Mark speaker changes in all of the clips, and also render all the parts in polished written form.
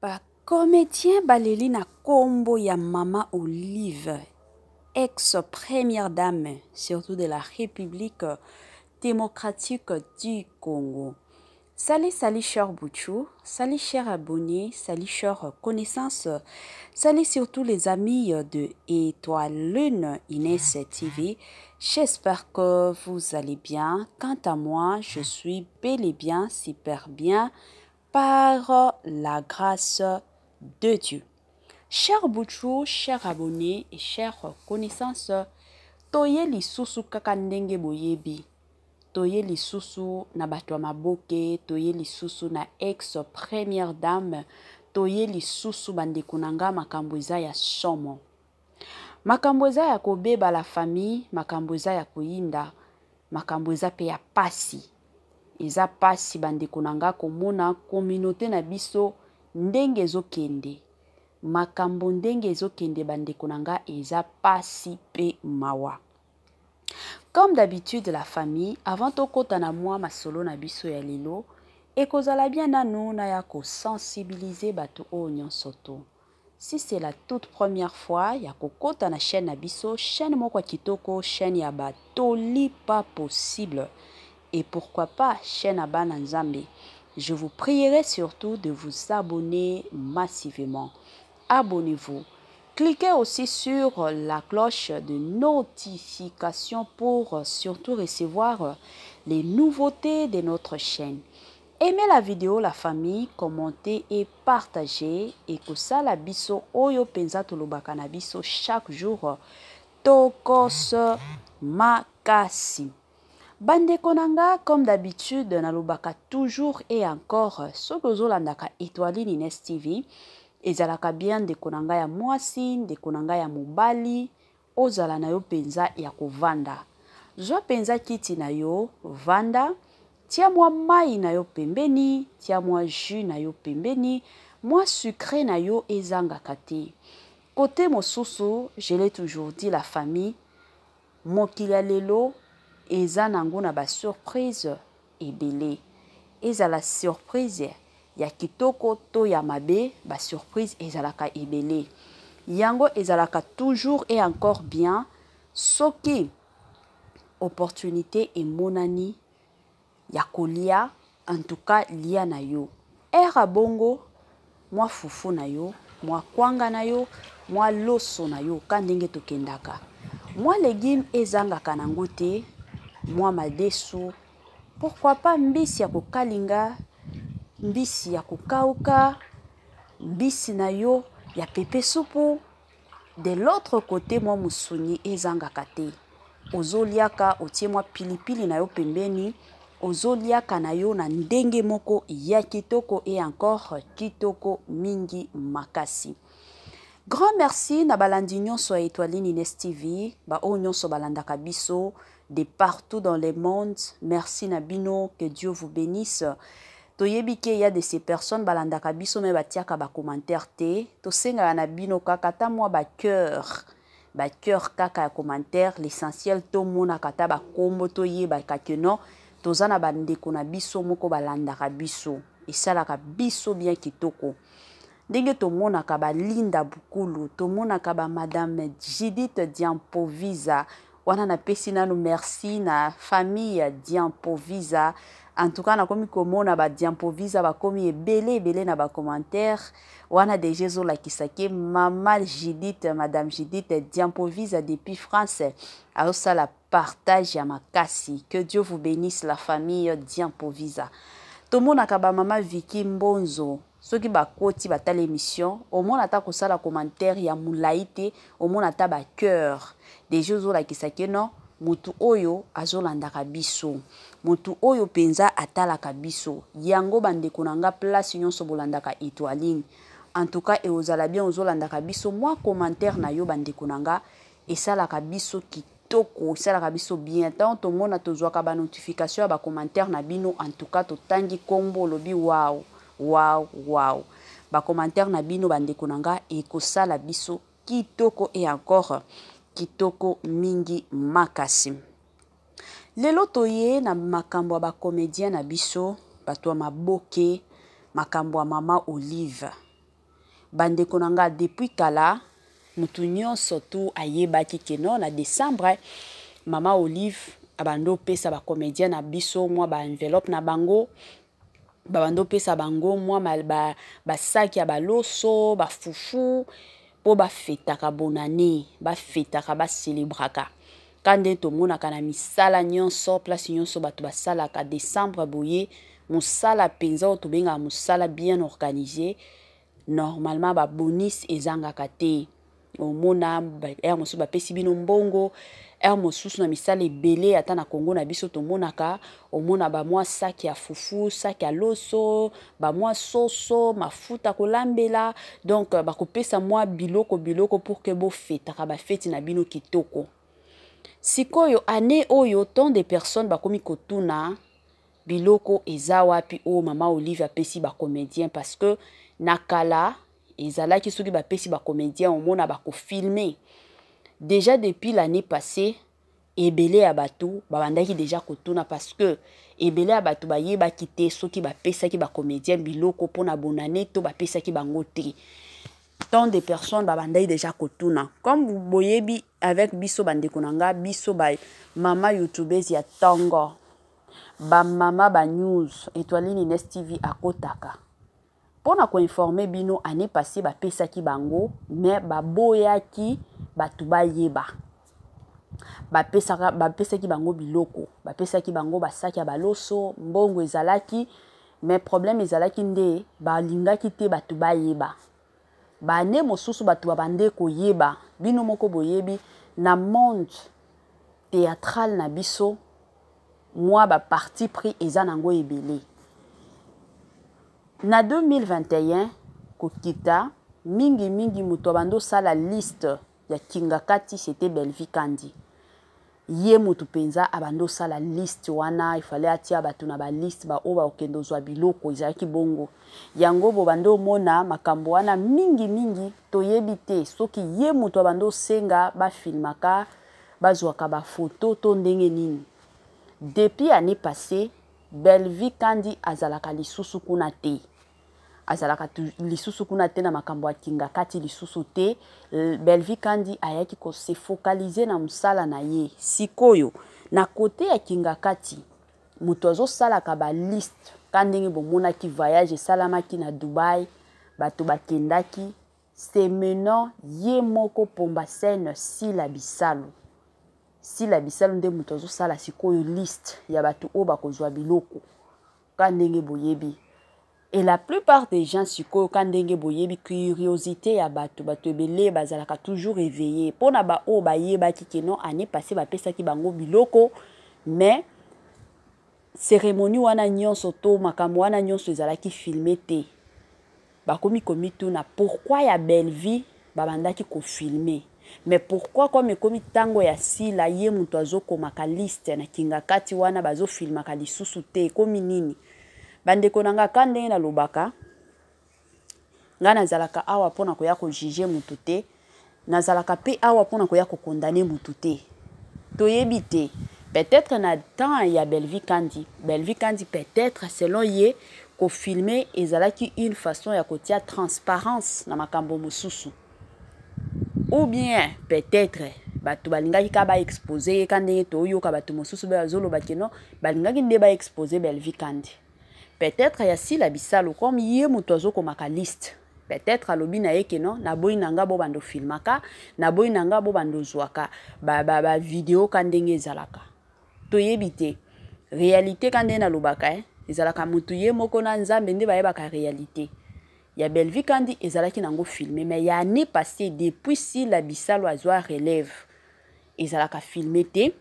Speaker 1: Ba comediens baleli na kombo ya mama Olive, ex première dame surtout de la République démocratique du Congo. Salut, salut cher Bouchou, salut cher abonné, salut cher connaissance, salut surtout les amis de Étoile Lune Inès TV. J'espère que vous allez bien. Quant à moi, je suis bel et bien, super bien par la grâce de Dieu. Cher Bouchou, cher abonné et chère connaissance, toye lisusu kaka ndenge boyebi. Toye lisusu na bato ya maboke, toye lisusu na ex première dame, toye lisusu bandeko na nga makambo eza ya somo. Makambo eza ya kobeba la famille, makambo eza ya koyinda, makambo eza pe ya pasi. Eza pasi bandeko na nga komona communauté na biso ndenge ezokende. Makambo ndenge ezokende bandeko na nga eza pasi pe mawa. Comme d'habitude la famille, avant tokota na mwa masolo na biso ya lelo, ekozala bien nanu naya ko sensibiliser bato oyo nyonso to. Si c'est la toute première fois ya kokota na chaîne na biso, chaîne moko ya kitoko, chaîne ya ba toli pas possible et pourquoi pas chaîne ya bana Nzambe. Je vous prierai surtout de vous abonner massivement. Abonnez-vous. Cliquez aussi sur la cloche de notification pour surtout recevoir les nouveautés de notre chaîne. Aimez la vidéo la famille, commentez et partagez. Ekosala biso oyo penza tolobaka na biso chaque jour tokos makasi. Bandeko na nga, comme d'habitude nalobaka toujours et encore, soki ozolandaka Étoiline Ines TV, ezalaka bien ndeko na nga ya mwasi, ndeko na nga ya mobali, ozala na yo penza ya kovanda. Zwa penza kiti na yo, vanda, tia mwa mai na yo pembeni, tia mwa jus na yo pembeni, mwa sucré na yo ezangaka te. Côté mosusu, je l'ai toujours dit la famille, mokili ya lelo eza nango na ba surprise ebele. Ezala surprise ya kitoko to ya mabe, ba surprise ezalaka ebele. Yango ezalaka toujours et encore bien soki opportunité emonani ya kolia, en tout cas lia na yo. Era bongo mwa fufu na yo, mwa kwanga na yo, mwa loso na yo, ka ndenge tokendaka. Mwa légume ezangaka nango te, mwa madesu, pourquoi pas mbisi ya kokalinga, mbisi ya kokauka, mbisi na yo ya pepe supu. De l'autre côté mwa musuni ezangaka te. Ozoliaka otie mwa pilipili na yo pembeni, ozoliaka na yo na ndenge moko ya kitoko et encore kitoko mingi makasi. Grand merci na balandi nyonso ya Étoiline Ines TV, ba oyo nyonso balandaka biso de partout dans le monde. Merci na bino, que Dieu vous bénisse. Toyebi ke ya de ces personnes balandaka biso mais batiaka ba commentaire te. Tosengaka na bino kaka ata mwa ba cœur, ba cœur kaka ya commentaire, l'essentiel tomonaka ata ba kombo toyebaka ke non toza na bandeko na biso moko balandaka biso, esalaka biso bien kitoko. Ndenge tomonaka ba Linda Bukulu, tomonaka ba Madame Judith Diampovisa, wana napesi nanu merci na famille Diampovisa. En tout cas nakomi komona ba Diampovisa bakomi ebele ebele na ba commentaire wana, déjà ezolakisa ke mama Judith, Madame Judith Diampovisa depuis France azosala partage ya makasi. Que Dieu vous bénisse la famille Diampovisa. Tomonaka ba mama Vicky Mbonzo soki bakoti batala émission, omona ata kosala commentaire ya molai te, omona ata ba cœur, déjà ozolakisa ke non motu oyo azolandaka biso, motu oyo penza atalaka biso. Yango bandeko na nga place nyonso bolandaka Étoiline, en tout cas eozala bien ozolandaka biso, mwa commentaire na yo bandeko na nga esalaka biso kitoko, esalaka biso bien. Tant tomona tozwaka ba notification ya ba commentaire na bino, en tout cas totangi kombo olobi wow wow wow. Ba commentaire na bino bandeko na nga ekosala biso kitoko et encore kitoko mingi makasi. Lelo toye na makambo ya ba comédien na biso, bato ya maboke, makambo ya mama Olive. Bandeko na nga, depuis kala mutu nyonso tu ayebaki ke non, na décembre mama Olive abandi opesa bacomédien na biso mwa baenveloppe na bango, babandi opesa bango mwa basaki ya baloso, bafufu, mpo bafetaka bonane, bafetaka, bacelebraka. Ka nde tomonaka na misala nyonso, place nyonso bato basalaka décembre boye, mosala mpenza oyo tobengaka mosala bien organisé, normalement babonus ezangaka te. Omona heure mosusu bapesi bino mbongo, heure mosusu na misala ebele, ata na Kongo na biso tomonaka, omona bamwa saki ya fufu, saki ya loso, bamwa soso, mafuta kolambela. Donc bakopesa mwa biloko biloko pour que bofetaka bafeti na bino kitoko. Sikoyo année oyo, tant de personnes bakomi kotuna biloko eza wapi oyo mama Olive apesi bacomédien, parce que na kala ezalaki soki bapesi bacomédien, omona bakofilme. Déjà depuis l'année passée, ebele ya bato babandaki déjà kotuna, parce que ebele ya bato bayebaki te soki bapesaki bacomédien biloko mpona bonane to bapesaki bango te. Tant de personnes babandaki déjà kotuna. Comme boyebi avec biso, bandeko na nga, biso ba mama youtubeuse ya ntongo, bamama banews, Étoiline Ines TV akotaka mpona koinforme bino. Année passée bapesaki bango, mais baboyaki bato bayeba. Bapesaki bango biloko, bapesaki bango basaki ya baloso, mbongo ezalaki, mais problème ezalaki nde balingaki te bato bayeba. Baannée mosusu bato babande koyeba. Bino moko boyebi, na monde théâtral na biso, mwa baparti pris eza nango ebele. Na 2021 kokita mingimingi, moto abandi osala liste ya Kingakati, c'était Belvi Kandi. Ye motu mpenza abandi osala liste wana, efale atia bato na baliste baoyo bakokende ozwa biloko. Ezalaki bongo yango bobandi omona makambo wana mingimingi. Toyebi te soki ye moto abandi osenga bafilmaka, bazwaka bafoto to ndenge nini. Depuis année passée, Belvi Kandi azalaka lisusu kuna te, azalaka lisusu kuna te na makambo ya Kingakati lisusu te. Belvi Kandi ayaki kose focaliser na mosala na ye. Sikoyo na kote ya Kingakati, moto azosalaka baliste, ka ndenge bomonaki voyage esalamaki na Dubai, bato bakendaki, c'est maintenant ye moko Pomba Scène, Sila Bisalu. Sila Bisalu nde moto azosala sikoyo liste ya bato oyo bakozwa biloko, ka ndenge boyebi. Et la plupart des gens sikoyo, ka ndenge boyebi curiosité ya bato, bato ebele bazalaka toujours éveillé. Mpona baoyo bayebaki ke non, année passée bapesaki bango biloko, mais cérémonie wana nyonso to makambo wana nyonso ezalaki filmé te, bakomi komituna pourquoi ya Bellevie babandaki kofilme, mais pourquoi comme ekomi ntango ya Sila, ye moto azokomaka liste na Kingakati wana, bazofilmaka lisusu te? Ekomi nini, bandeko na nga? Ka ndenge nalobaka, ngai nazalaka awa mpona koya kojuge motu te, nazalaka mpe awa mpona koya kokondane motu te. Toyebi te, peut-être na temps ya Bellevie Kandi, Bellevie Kandi peut-être selon ye, kofilme ezalaki une façon ya kotia transparence na makambo mosusu, ou bien peut-être bato balingaki kaka baexpose ye. Ka ndenge toyoka bato mosusu bazoloba ke non, balingaki nde baexpose Bellevie Kandi. Peut-être ya Sila Bisalo, comme ye moto azokomaka liste, peut-être alobi na ye ke non, naboyi na nga bobanda ofilmaka, naboyi na nga bobanda ozwaka bavideo ba, ba ka ndenge ezalaka. Toyebi te réalité. Ka ndenge nalobaka, ezalaka motu ye moko na Nzambe nde bayebaka réalité. Ya Bellevie Kandi ezalaki nango filmé, mais ya année passée, depuis Sila Bisalo azwa relève, ezalaka filmé te,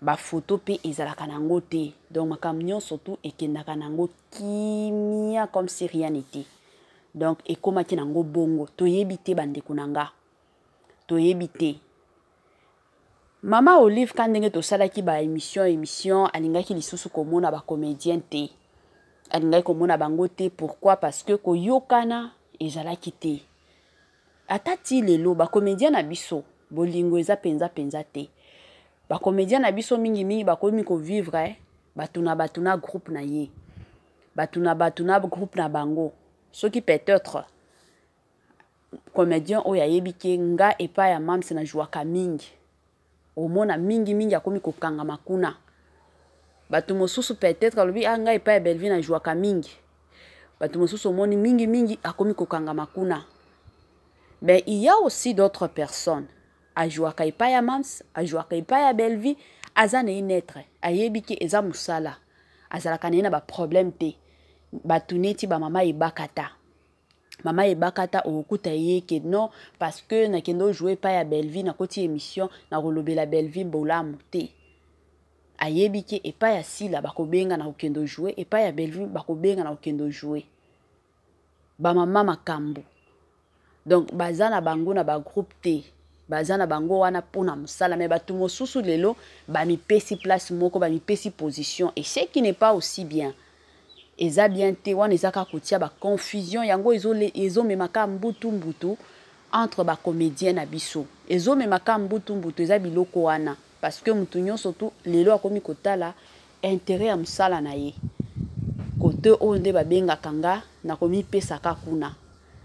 Speaker 1: bafoto mpe ezalaka nango te. Donc makambo nyonso tu ekendaka nango kimia, comme si rien n'était. Donc ekomaki nango bongo. Toyebi te, bandeko na nga, toyebi te. Mama Olive, ka ndenge tosalaki baémission émission, alingaki lisusu komona bacomédien te, alingaki komona bango te. Pourquoi? Parce que koyokana ezalaki te. Ata ti lelo, bacomédien na biso, bolingo eza mpenza mpenza te. Bacomédien na biso mingimingi bakomi kovivre bato na bato na groupe na ye, bato na bato na groupe na bango. Soki peut-être Comédien oyo ayebi ke nga epai ya mams na jouaka mingi, omona mingi mingi akomi kokangama kuna. Bato mosusu peut-être alobi ah, ngai epai ya Bellevue na jouaka mingi. Bato mosusu omoni mingi mingi akomi kokangama kuna. Mais il y a aussi d'autres personnes ajouaka epai ya mams, ajouaka epai ya Bellevue, aza na ye neutre, ayebi ke eza mosala, azalaka na ye na baproblème te. Bato neti bamama Ebakata, mama Ebakata, okokuta ye ke non, parce que nakende ojouer epai ya Bellevue, nakoti émission, nakolobela Bellevue bolamu te. Ayebi ke epai ya Sila bakobenga na kokende ojouer, epai ya Bellevue bakobenga na kokende ojouer. Bamama Makambo, donc baza na bango na bagroupe te, baza na bango wana mpona mosala. Me bato mosusu lelo bamipesi place moko, bamipesi position, et ce qui n'est pas aussi bien, eza bien te. Wana eza kaka kotia baconfusion. Yango ezomemaka mbutu mbutu entre bacomédien na biso, ezomemaka mbutu mbutu. Eza biloko wana parce que motu nyonso tu lelo akomi kotala intérêt ya mosala na ye. Kote oyo nde babengaka nga, nakomipesaka kuna.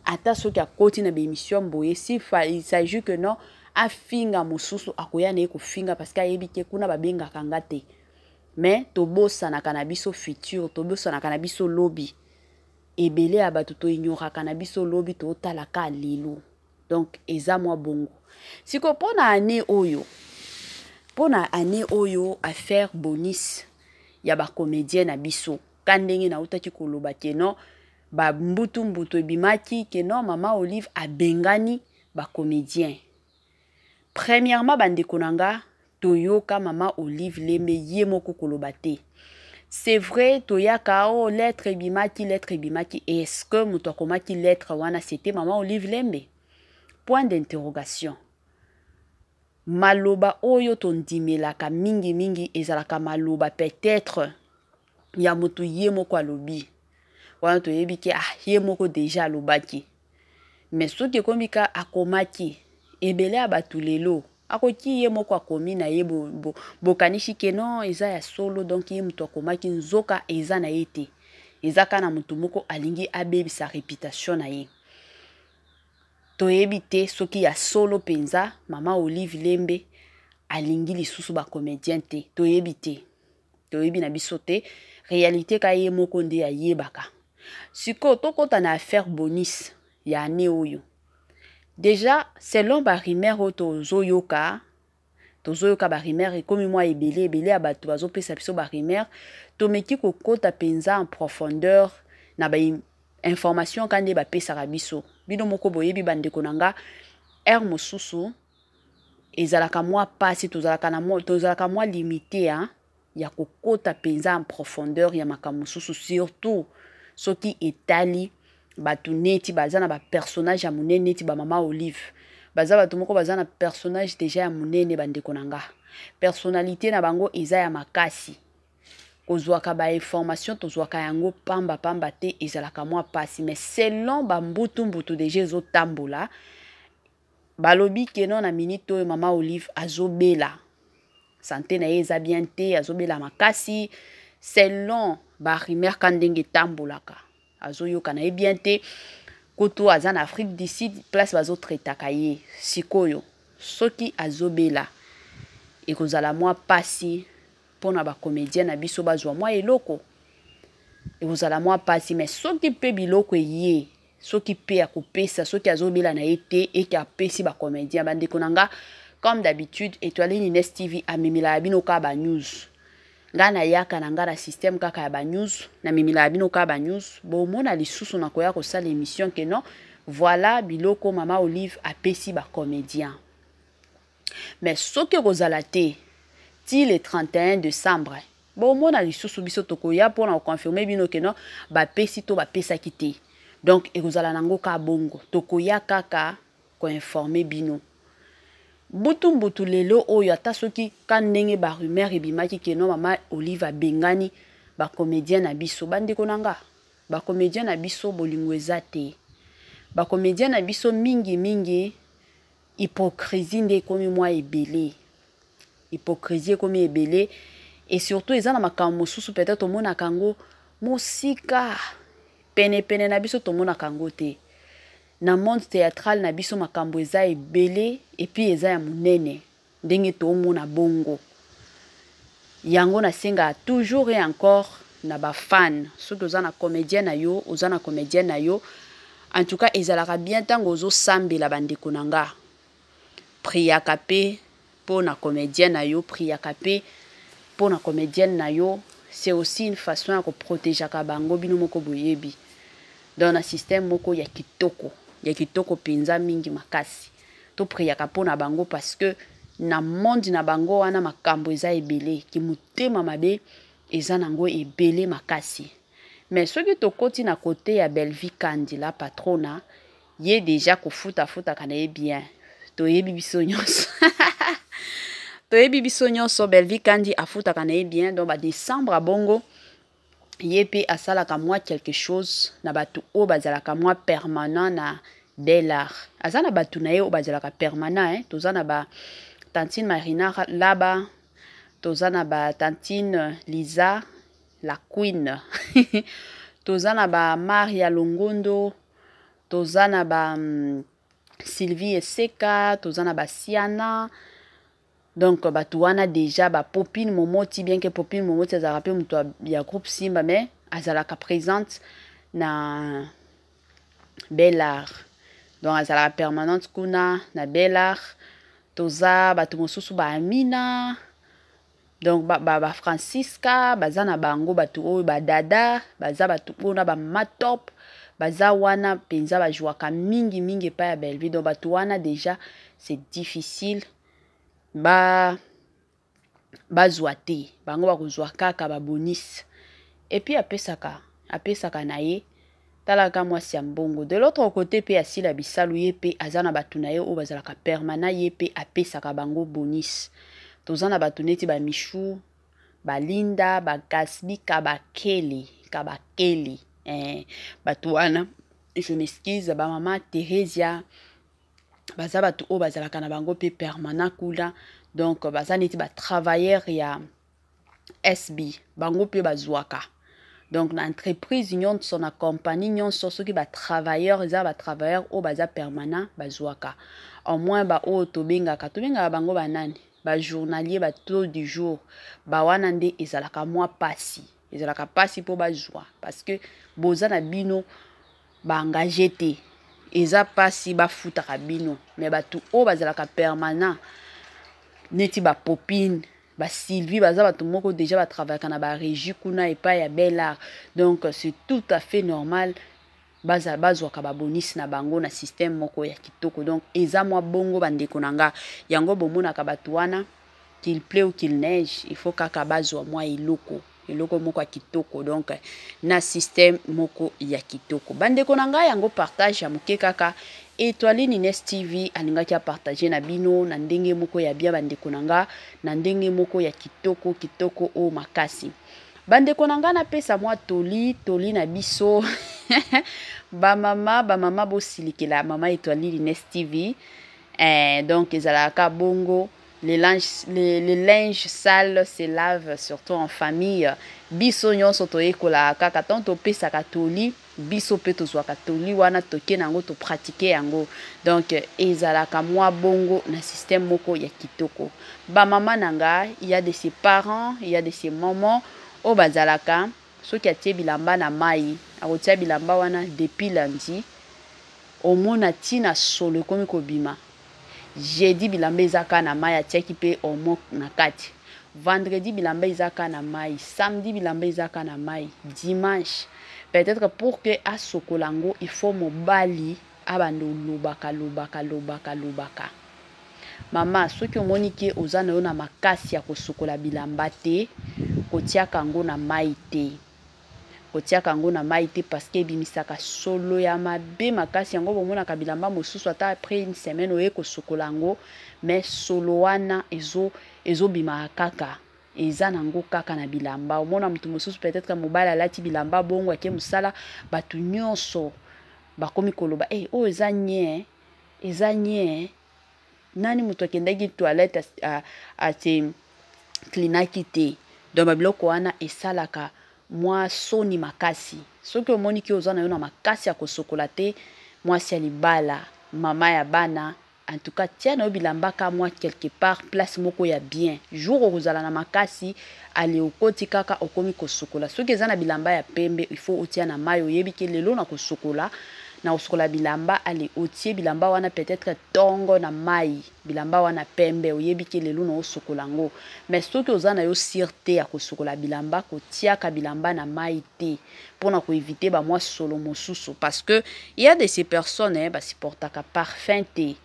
Speaker 1: Ata soki akoti na baémission boye, si il s'agit que non, afinga mosusu, akoya na ye kofinga parce que ayebi ke kuna babengaka nga te. Mais tobosanaka na biso futur, tobosanaka na biso lobi. Ebele ya bato toignoraka na biso lobi, totalaka lelo. Donc eza mwa bongo. Sikoyo mpo na année oyo, mpo na année oyo, affaire bonus ya bacomédien na biso, ka ndenge nautaki koloba ke non, bambutu mbutu ebimaki ke non, mama Olive abengani bacomédien. Premièrement, bandeko na nga, toyoka mama Olive Lembe ye moko koloba te. C'est vrai, toyaka o oh, lettre ebimaki, lettre ebimaki. Est-ce que moto akomaki lettre wana, c'était mama Olive Lembe? Point d'interrogation. Maloba oyo tondimelaka mingimingi ezalaka maloba peut-être ya moto ye moko alobi wana, toyebi ke ah, ye moko déjà alobaki. Mais soki ekomi ka akomaki, ebele ya bato lelo akoki ye moko akomi na ye, bokanisi ke non, eza ya solo, donc ye moto akomaki, nzoka eza na ye te, eza kaka na moto moko alingi abebisa réputation na ye. Toyebi te soki ya solo mpenza mama Olive Lembe alingi lisusu bacomédien te. Toyebi te, toyebi na biso te réalité, ka ye moko nde ayebaka. Sikoyo tokɔta na affaire bonus ya année oyo. Déjà, selon barumeur oyo tozoyoka, tozoyoka barumeur ekomi mwa ebele ebele ya bato bazopesa biso barumeur. Tomeki kokɔta mpenza en profondeur na bainformation ka nde bapesaka biso. Bino moko boyebi, bandeko na nga, heure mosusu ezalaka mwa pasi, tozalaka mwa limité, hein? Ya kokɔta mpenza en profondeur ya makambo mosusu, surtout soki etali bato neti baza na bapersonnage ya monene neti bamama Olive. Baza bato moko baza na personnage déjà ya monene. Bandeko na nga, personnalité na bango eza ya makasi. Kozwaka bainformation, tozwaka yango pamba pamba te, ezalaka mwa pasi. Mais selon bambutu-mbutu déjà ezotambola, balobi ke non, na minute oyo mama Olive azobela, santé na ye eza bien te, azobela makasi. Selon barumeur ka ndenge etambolaka, azoyoka na ye bien te, kutu aza na Afrique du Sud, place bazotraitaka ye. Sikoyo soki azobela, ekozala mwa pasi mpona bacomédien na biso bazwa mwa eloko, ekozala mwa pasi. Mais soki mpe biloko eye, soki mpe akopesa, soki azobela na ye te, eke apesi bacomédien, bandeko na nga, comme d'habitude, Étoile Nines TV amemelaka bino kaka banews. Ngai nayaka na ngai na système kaka ya banews, namemelaka bino kaka banews. Bomona lisusu nakoya kosala émission ke non, voilà biloko mama Olive apesi bacomédien. Mais soki ekozala te ti le 31 décembre, bomona lisusu biso tokoya mpona koconfirmer bino ke non, bapesi to bapesaki te. Donc ekozala nango kaka bongo, tokoya kaka koinformer bino butu mbutu. Lelo oyo, ata soki ka ndenge barumeur ebimaki ke non, mama Olive abengani bacomédien na biso, bandeko na nga, bacomédien na biso bolingo eza te. Bacomédien na biso mingimingi hypocrisie nde ekomi mwa ebele, hypocrisie ekomi ebele. Et surtout eza na makambo mosusu peut-être omonaka yango mosika, penepene na biso tomonaka yango te. Na monde théâtral na biso makambo eza ebele et puis eza ya monene ndenge toomona bongo. Yango nasengaka toujours et encore na ba fan, soki oza na comédien na yo, oza na comédienne na yo, en tout cas ezalaka bien ntango ozosambela bandeko na nga, priaka mpe mpo na comédien na yo, priaka mpe mpo na comédienne na yo. C'est aussi une façon ya koprotégeaka bango, bino moko boyebi. Donc na système moko ya kitoko, ya kitoko mpenza mingi makasi, topriaka mpo na bango, parce que na monde na bango wana makambo eza ebele, kimotema mabe eza nango ebele makasi. Mais soki tokoti na côté ya Bellevue Kandi, la patrona, ye déjà kofutafutaka na ye bien, toyebi biso nyonso, toyebi biso nyonso, Bellevue Kandi afutaka na ye bien. Donc badécembre abongo ye mpe asalaka mwa quelque chose na bato oyo bazalaka mwa permanent na Bellar. Aza na bato na ye oyo bazalaka permanent, hein? Toza na ba tantine Marina Laba, toza na ba tantine Liza la Queen, toza na ba Maria Longondo, toza na ba Sylvie Eseka, toza na ba Siana. Donc bato wana déjà, bapopine Momoti, bien que Popine Momoti azalaka mpe moto ya groupe Simba, mais azalaka présente na Bellar, donc azalaka permanente kuna na Bellar. Toza bato mosusu, baamina, donc bafrancisca ba, ba baza na bango, bato oyo badada baza, bato oyo na bamatop baza wana mpenza, bajwaka mingi mingi epai ya Bellevue. Donc bato wana déjà c'est difficile ba bazwa te, bango bakozwa kaka babonus. Et puis apesaka na ye, talaka mwasi ya mbongo. De l'autre côté mpe asila bisalu, ye mpe aza na bato na ye oyo bazalaka permanent, ye mpe apesaka bango bonus. Toza na bato neti bamishu, balinda, bagasbi, kabakele kabakele, bato wana, je m'excuse, bamama Theresia, baza bato oyo bazalaka na bango mpe permanent kuna. Donc baza neti batravailleur ya SB, bango mpe bazwaka. Donc na entreprise nyonso, na compagnie nyonso, soki batravailleur eza batravailleur oyo baza permanent, bazwaka au moins. Baoyo tobengaka bango banani, bajournalier, bataux du jour, bawana nde ezalaka mwa pasi, ezalaka pasi mpo bazwa, parce que boza na bino baengage te, eza mpasi bafutaka bino. Mais bato oyo bazalaka permanent neti bapopine, basylvie, baza bato moko déjà batravaillaka na barégie kuna epai ya Bellar. Donc c'est tout à fait normal bazwaka babonus na bango na système moko ya kitoko. Donc eza mwa bongo, bandeko na nga. Yango bomonaka bato wana, qu'il pleut ou qu'il neige, il faut kaka bazwa mwa eloko, eloko moko ya kitoko, donc na système moko ya kitoko, bandeko na ngai. Yango partage ya moke kaka Étoile Nines TV alingaki apartage na bino na ndenge moko ya bien, bandeko na nga, na ndenge moko ya kitoko kitoko oyo makasi. Bandeko na ngai, napesa mwa toli, toli na biso bamama. Bamama, bosilikela mama Étoile Nines TV, donc ezalaka bongo. Les linges sales se lavent surtout en famille. Biso nyonso toyekolaka kaka ntango topesaka toli, biso mpe tozwaka toli wana, toke na yango, topratike yango. Donc ezalaka mwa bongo na système moko ya kitoko. Bamama na nga, il y a de ses parents, il y a de ses mamans oyo bazalaka, soki atie bilamba na mai, akotia bilamba wana depuis lundi, omona ntina solo ekomi kobima. Jeudi bilamba eza kaka na mai, atiaki mpe omo na kati. Vendredi bilamba eza kaka na mai, samedi bilamba eza kaka na mai, dimanche peut-être pour que asokola yango, il faut mobali abanda olobaka, lobaka, lobaka, lobaka. Mama, soki omoni ke oza na yo na makasi ya kosokola bilamba te, kotiaka yango na mai te, kotiaka yango na mai te, parce que ebimisaka solo ya mabe makasi. Yango bomonaka bilamba mosusu, ata après une semaine oye kosokola yango, mais solo wana ezobimaka kaka, eza nango kaka na bilamba. Omona moto mosusu, peut-être mobali alati bilamba bongo, ake mosala, bato nyonso bakomi koloba: "Hey, oyo eza nye, eza nye nani? Moto akendaki toilette ate cleanaki te." Donc babiloko wana esalaka mwa soni makasi. Soki omoni ki oza na yo na makasi ya kosokola te, Mwasi ya libala, mama ya bana, en tout cas tia na yo bilamba ka mwa quelque part place moko ya bien. Jour okozala na makasi, ale okoti kaka okomi kosukola. Soki eza na bilamba ya pembe, il faut otia na mayi, oyebi ke lelo na kosukola, na kosukola bilamba, ale otie bilamba wana peut-être tongo na mayi, bilamba wana pembe, oyebi ke lelo na osukola ngo. Mais soki oza na yo sûre te ya kosukola bilamba, kotiaka bilamba na mayi te pona ko éviter ba mwa solo mosusu, parce que il y a de ces personnes, hein, ba supportaka parfum te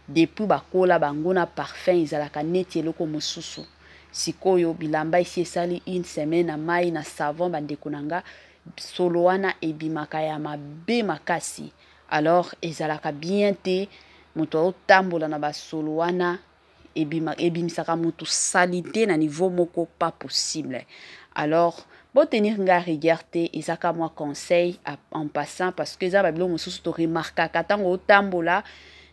Speaker 1: depuis bakola bango na parfum ezalaka neti eloko mosusu. Sikoyo bilamba esi esali une semaine na mayi na savon, bandeko na nga, solo wana ebimaka ya mabe makasi. Alors ezalaka bien te moto aotambola na basolo wana, ebimisaka moto salite na niveau moko pas possible. Alors botenir nga rigueur te, ezaka mwa conseil en passant, parce que eza ba biloko mosusu to remarkaka ntango otambola.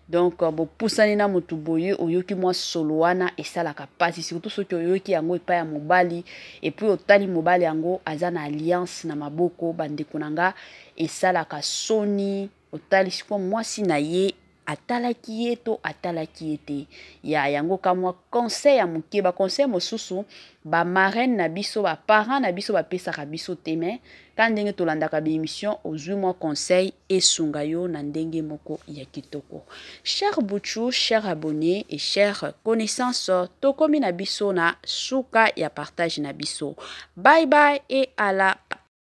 Speaker 1: Donc bopusani na motu boye, oyoki mwa solo wana, esalaka pasi, surtout soki oyoki yango epai ya mobali, et puis otali mobali yango aza na alliance na maboko. Bandeko na nga, esalaka soni. Otali sikoyo mwasi na ye atalaki ye to atalaki ye te. Ya yango ka mwa conseil ya moke. Baconseil mosusu bamarraine na biso, baparent na biso bapesaka biso te, mais ka ndenge tolandaka baémission, ozwi mwa conseil esunga yo na ndenge moko ya kitoko. Cher Buchu, cher abonné et cher connaissance, tokomi na biso na suka ya partage na biso. Bye bye et à la